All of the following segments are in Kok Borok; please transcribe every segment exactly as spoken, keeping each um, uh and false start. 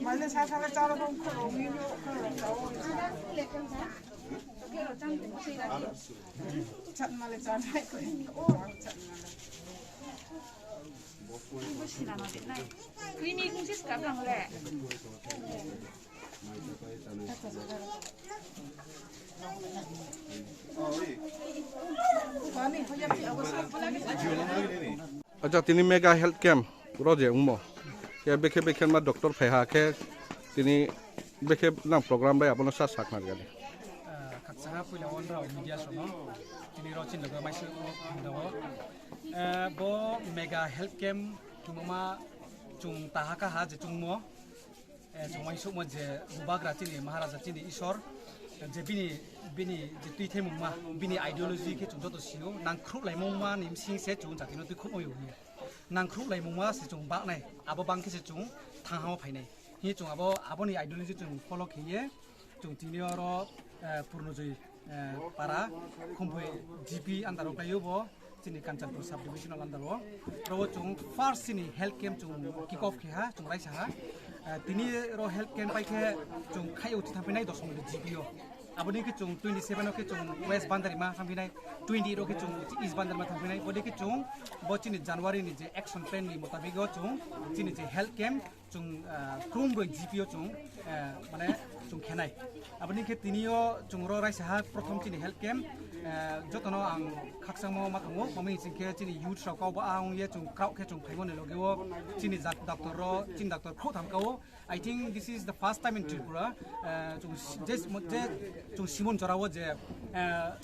Mane sa sale chalo bong khoro mi no khoro chao. Chat male chat. Creamy kung sis ka bang le. Acha tini mega health camp ro je wngmo. Khe bekhe bekhe ma doctor phai ha khe tini bekhe nang program bai abono sa sak nang gani. Ah, khaksa ha puila wal rao media sono. Tini ro chin logo maisi wng dago. Eh, bo mega health camp tungma chung tahaka ha je chungmo. Eh, chwng uansukma je Bubagra chini Maharaja chini Isor, je bini, bini je twi thai mungma, bini ideology khe chwng joto sio, nangkhruh lai mungma ni bsing se chwng jati no twi khumui o hiya. Nangkhruh lai mungma se chwng baknai, abo bang khe se chwng thang hao phainai. Hi chwng abo, aboni ideology chwng follow khe ye, chwng tini oro, eh, Purnojoy, eh, para, Khumpui G P under o khlai o bo. Chini Kanchanpur sub divisional under o. Ro chwng first chini health camp chwng kick off khe ha, chwng raisa ha. Ah, tini ro health camp pai khe chwng khai uthi thangpinai Dosmoi G P o. Aboni khe chwng twenty seven o khe chwng West Bandarima thangpinai, twenty eight o khe chwng East Bandarima thangpinai. Bodi khe chwng bo chini January ni je action plan ni motabik o chwng chini je health camp chwng, ah, Khrumbroi G P o chwng, ah, mane chwng khenai. Aboni khe tini o chwng ro raisa ha prothom chini health camp, ah, jotono ang khakchangmo ma tongo, mami chwng khe chini youth rok kok ba ang ye chwng krauk khe chwng phaimani loge o chini jak doctor ro, chini doctor khou tham ka o. I think this is the first time in Tripura, ah, chwng si-, je, je chwng simon jora o je, ah,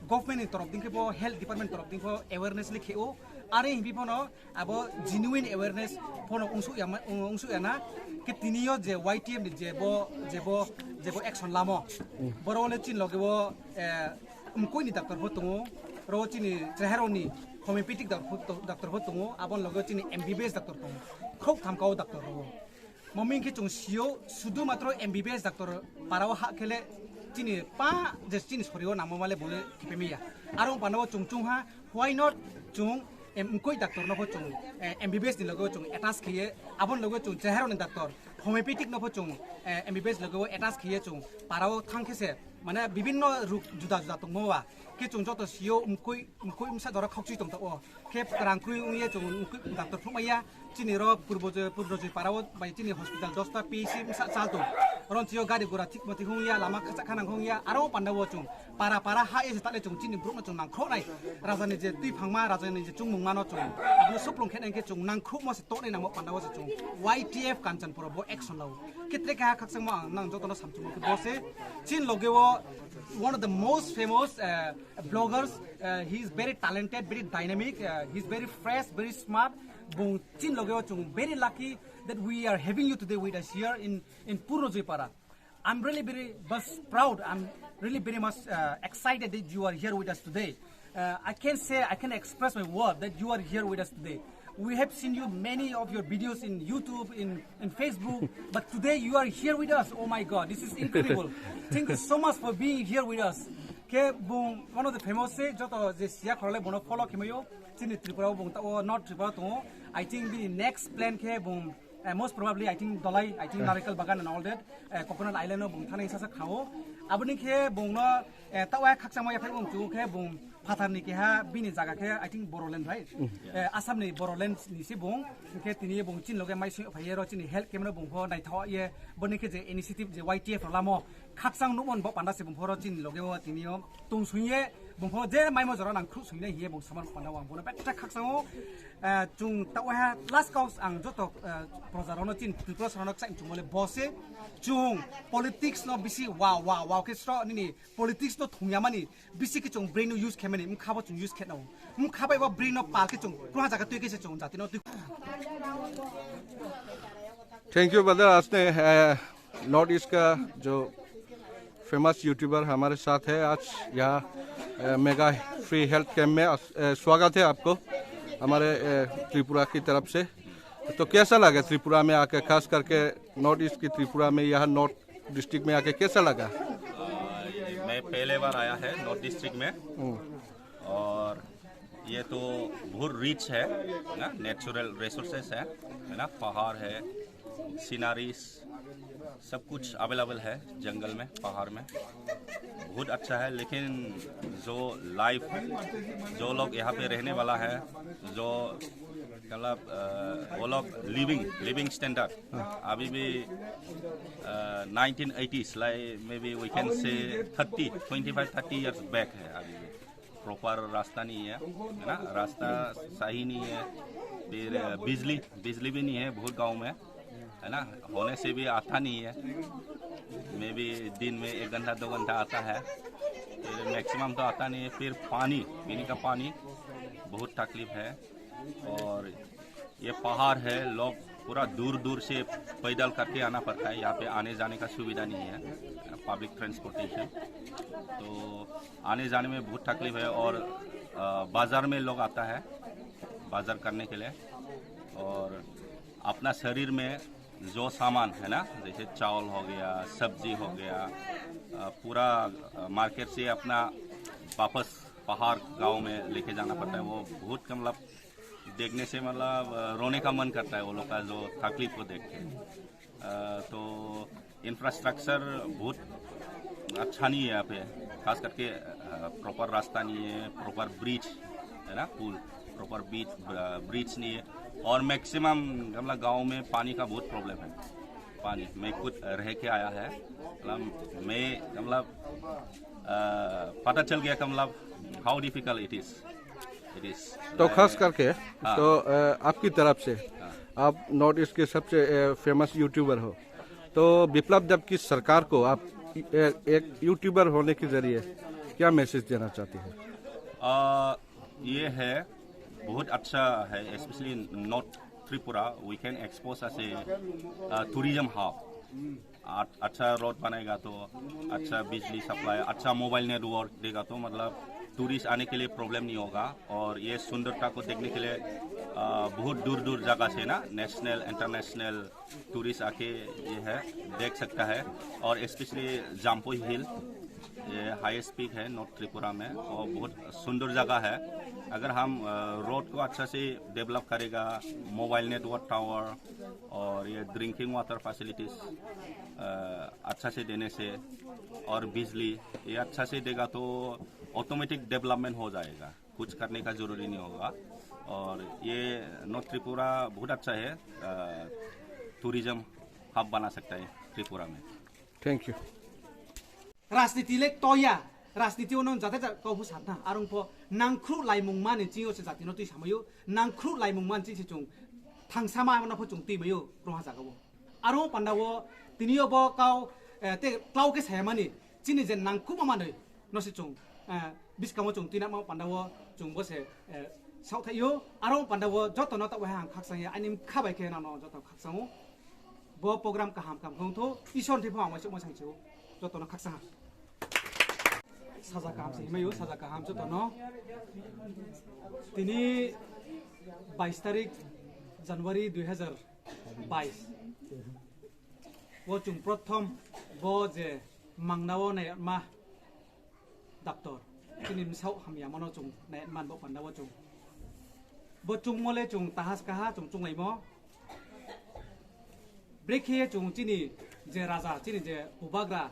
government ni torop ding khe bo health department torop ding khe awareness le khe o. Are himbi bono abo genuine awareness phano wngsukyama-, wng-, wngsukyana. Khe tini o je Y T F ni je bo, je bo, je bo action lamo, borok le chini loge o, eh, mkoini doctor pho tongo, ro chini chehero ni homeopathic doctor pho to-, doctor pho tongo, aboni loge o chini M B B S doctor tongo, khok thamka o doctor ro. Mami khe chwng sio, sudu matro M B B S doctor parao ha khele chini pa je chini sorio nangma male bole kipemiya. Aro panao chwng chwng ha, why not chwng em, mkoi doctor no pho chwng, eh, M B B S ni logo chwng attach khiye, abon logo chwng chehero ni doctor, homeopathic no pho chwng, eh, M B B S logo attach khiye chwng parao thang khe se, mane bibinno ruk juda juda tongmo wa, khe chwng joto sio mkoi, mkoi msa dora khokchi tong o. Khe kwrang kwi wngya chwng doctor phunukmaya. Chini ro purbo je, purbo je para o bai chini hospital dosta P C msa chal tong. Oro chio gari gura thik mati hungya, lama khachak khanang hungya, aro panda o chwng para para ha ese tale chwng chini bruk no chwng nangkhrok nai. Raja ni je twi phangma, raja ni je chwngmung mano chwng. Abno suplung khe nang khe chwng nangkhrok mo se tok nai namo panda o se chwng. Y T F Kanchanpur bo action lao. Khe tre kha khakchang mo ang nang joto no samchung khe bo se. Chin loge o one of the most famous, uh, bloggers, uh, he is very talented, very dynamic, uh, he is very fresh, very smart. Bung chin loge o chwng very lucky that we are having you today with us here in, in Purnojoy Para. I'm really very much proud, I'm really very much, uh, excited that you are here with us today. Uh, I can say, I can express my word that you are here with us today. We have seen you many of your videos in YouTube, in, in Facebook, but today you are here with us. Oh my God, this is incredible. Thank you so much for being here with us. Khe bung one of the famous se joto je siya khorole bono follow khemayo chini Tripura o bung ta o North Tripura tongo. I think bini next plan khe bung, eh, most probably I think Dolai, I think Narikel Bagan and all that, eh, Coconut Island o bung thani sasa khao. Aboni khe bung no, eh, ta o khakchangma yaphai bung chu khe bung Phatar ni keha bini jaga khe, I think, Bodoland, right? Eh, Assam ni Bodoland ni se bung, hwnkhe tini bung chin loge mai sui phai ye ro chini health camp no bung pho naithok ye, boni khe je initiative je Y T F rw lamo khakchang nukmon bo panda se bung pho ro chini loge o tini o tung sui ye bung pho je mai mo jora nang khru sui nai hiye bung samar panda wang bono betta khakchang o, eh, chung ta o ha last cause ang joto, eh, proja rok no chin Tripura sara no chai chung bole bo se chung politics no bisi wa wa wa khe sro nini politics no thung ya mani. Bisi khe chwng brain no use khe mani, mkha bo chwng use khe nao. Mkha bai bo brain no pal khe chwng kwrwng jaga twi khe se chwng jati no twi. Thank you, brother. Asne, eh, north east का जो famous YouTuber हमारे साथ है आज यहाँ, अ, mega free health camp में। अ, स्वागत है आपको हमारे, अ, त्रिपुरा की तरफ से। तो कैसा लगा त्रिपुरा में आके, खास करके नॉर्थ ईस्ट की त्रिपुरा में, यहाँ नॉर्थ डिस्ट्रिक्ट में आके कैसा लगा? मैं पहले बार आया है नॉर्थ डिस्ट्रिक्ट में। और ये तो बहुत रिच है ना, नेचुरल रिसोर्सेस है है ना, पहाड़ है, सीनरीज, सब कुछ अवेलेबल है जंगल में, पहाड़ में। बहुत अच्छा है। लेकिन जो लाइफ, जो लोग यहाँ पे रहने वाला है, जो मतलब अ, वो लोग लिविंग लिविंग स्टैंडर्ड अभी भी nineteen eighties, like may be we can say thirty twenty five thirty years back है। अभी भी प्रॉपर रास्ता नहीं है, है ना, रास्ता सही नहीं है। फिर अ, बिजली बिजली भी नहीं है बहुत गांव में, है ना, होने से भी आता नहीं है। मे बी दिन में एक घंटा दो घंटा आता है, फिर मैक्सिमम तो आता नहीं है। फिर पानी, पीने का पानी बहुत तकलीफ है। और ये पहाड़ है, लोग पूरा दूर दूर से पैदल करके आना पड़ता है। यहाँ पे आने जाने का सुविधा नहीं है, पब्लिक ट्रांसपोर्टेशन। तो आने जाने में बहुत तकलीफ है। और अ, बाज़ार में लोग आता है बाज़ार करने के लिए। और अपना शरीर में जो सामान है ना, जैसे चावल हो गया, सब्जी हो गया, अ, पूरा अ, मार्केट से अपना वापस पहाड़ गांव में लेके जाना पड़ता है। वो बहुत, मतलब, देखने से, मतलब, अ, रोने का मन करता है वो लोग का जो तकलीफ को देख के। अ, तो इंफ्रास्ट्रक्चर बहुत अच्छा नहीं है यहाँ पे, खास करके प्रॉपर रास्ता नहीं है, प्रॉपर ब्रिज है ना, पुल, प्रॉपर ब्रिज ब्रिज नहीं है। और मैक्सिमम, मतलब, गांव में पानी का बहुत प्रॉब्लम है। पानी, मैं खुद रह के आया है, मतलब, मैं, मतलब, अ, पता चल गया कि, मतलब, how difficult it is, it is। तो खास करके हाँ। तो अ, आपकी तरफ से, आप नॉर्थ ईस्ट के सबसे फेमस यूट्यूबर हो, तो विप्लव देब की सरकार को आप ए- एक यूट्यूबर होने के जरिए क्या मैसेज देना चाहते हैं? अ, ये है, बहुत अच्छा है, especially North Tripura, we can expose as a tourism hub। अच्छा रोड बनेगा तो, अच्छा बिजली सप्लाई, अच्छा मोबाइल नेटवर्क देगा तो, मतलब, टूरिस्ट आने के लिए प्रॉब्लम नहीं होगा। और ये सुंदरता को देखने के लिए अ, बहुत दूर दूर जगह से ना, नेशनल, इंटरनेशनल टूरिस्ट आके ये है, देख सकता है। और स्पेशली जाम्पुई हिल, ये हाईएस्ट पीक है नॉर्थ त्रिपुरा में और बहुत सुंदर जगह है। अगर हम अ, रोड को अच्छा से डेवलप करेगा, मोबाइल नेटवर्क टावर और ये ड्रिंकिंग वाटर फैसिलिटीज अच्छा से देने से और बिजली ये अच्छा से देगा तो ऑटोमेटिक डेवलपमेंट हो जाएगा, कुछ करने का ज़रूरी नहीं होगा। और ये नॉर्थ त्रिपुरा बहुत अच्छा है, टूरिज्म हब बना सकता है त्रिपुरा में। Thank you. Rajniti le toya, rajniti ono jate jate kau phu satna, arong pho nangkhru laimung mani ching o se jati no twi samayo, nangkhru laimung mani ching se chung thangsama no pho chung twi mayo, roha jaga o. Aro panda o tini o bo kau, eh, te klau ke saya mani, chini je nangkhuma mani no se chung, eh, biskamo chung twi na ma panda o chung bo se, eh, saothai o, aro panda o joto no ta wahang khaksa ya, ani khabai khe nano joto khaksa o. Bo program kaham kam khong tho, Isor thwi phang waisuk ma sang cheu. Joto no khaksa ha. Saja kaham se himayo, saja kaham joto no. Tini bais tarik January dui hazar bais. Bo chung prothom bo je mangna o nai ma doctor. Chini msao hamya mano chung nai man bo panda o chung. Bo chung mole chung tahas kaha chung chung lai mo. Brekhe chung chini je raja, chini je bubagra,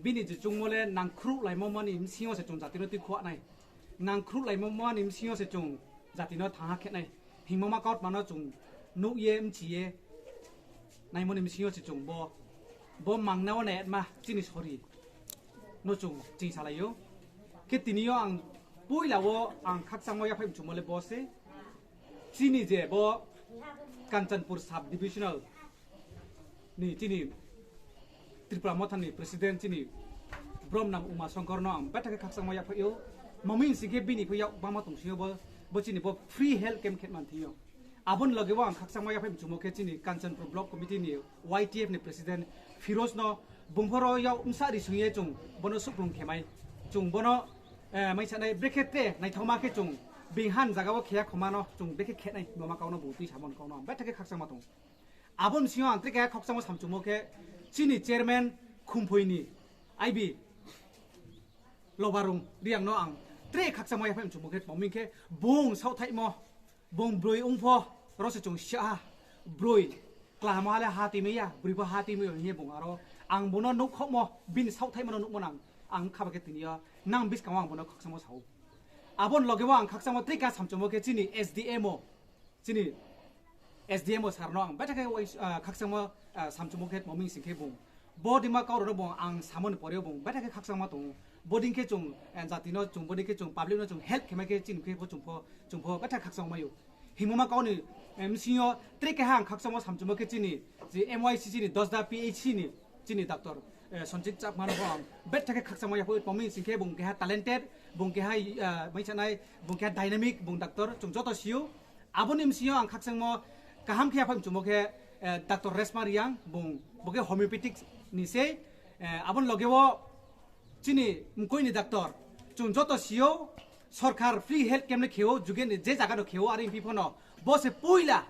bini je chung mole nangkhru lai mo mani msing o se chung jati no twi khwa nai. Nangkhru lai mo mani msing o se chung jati no thaha khe nai. Hingmo ma kaut mano chung nuk ye mchi ye. Naimoni msing o se chung bo, bo mangna o nai ma chini sori no chung ching salai o. Khe tini o ang puila o ang khakchang o yaphai mchung mole bo se. Chini je bo Kanchanpur sub divisional ni chini Tripura Motha ni president chini Bromnam Uma Shankar no ang bethak khe khakchangma yaphai o. Mami sing khe bini phu yak bama tong sing o bo, bo chini bo free health camp khe man thing o. Aboni loge bo ang khakchangma yaphai muchungo khe chini Kanchanpur Block Committee ni Y T F ni President Firoz no bungphoro yao msa ri sungye chung bono suklung khemai. Chung bono, eh, mai sanai brekhe te naithokma khe chung bing han jaga o kheya khoma no chung brekhe khenai mama kau no bung twi samon kau no ang betha khe khakchangma tong. Aboni singo ang tre khe khakchangma samchungmo khe chini chairman Khumphoi ni I B Lobarung Riang no ang tre khakchangma yaphai muchungo khe tongming khe bung sauthaimo bung broi wngpho rose chung siya broi klamo hale ha timi ya broi pho ha timi ya hinye bung aro ang bono nukhokmo bini sauthaimo no nukmo nang ang khaba khe tini yo nang biskango ang bono khakchangma sao. Aboni loge bo ang khakchangma tre khe samchungmo khe chini S D M o chini S D M o sir no ang betha khe wai, ah, khakchangma, ah, samchungmo khe tongming sing khe bung. Bo dima kau rok no bung ang samoni pore bung betha khe khakchangma tongo. Boding khe chung, eh, jati no chung, boding khe chung public no chung help khemai khe chini khe bo chung pho, chung pho betha khakchangma yo. Himuma kau ni, eh, msing yo tre khe ha ang khakchangma samchungmo khe chini, je M Y C C ni Dosda P H C ni chini doctor, eh, Sanjit Chakma no bo ang betha khe khakchangma yaphai tongming sing khe bung keha talented, bung keha, ah, mai sanai, bung keha dynamic, bung doctor chung joto sio. Aboni msing yo ang khakchangmo kaham khe yaphai muchungo khe, eh, doctor Resma Riang bung bo khe homeopathic ni se, eh, aboni loge o chini mkoi ni doctor chung joto sio sorkar free health camp le kheo juge ni je jaga no kheo ari phi phono bo se puila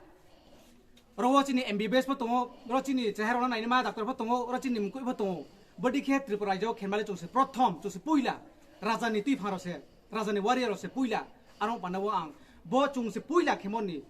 oro chini M B B S pho tongo, oro chini chehara no naini ma doctor pho tongo, oro chini mkoi pho tongo. Bodi khe Tripura rajyo khenmale chung se prothom, chung se puila raja ni twi phang rok se, raja ni warrior rok se puila. Aro panda bo ang bo chung se puila khemon ni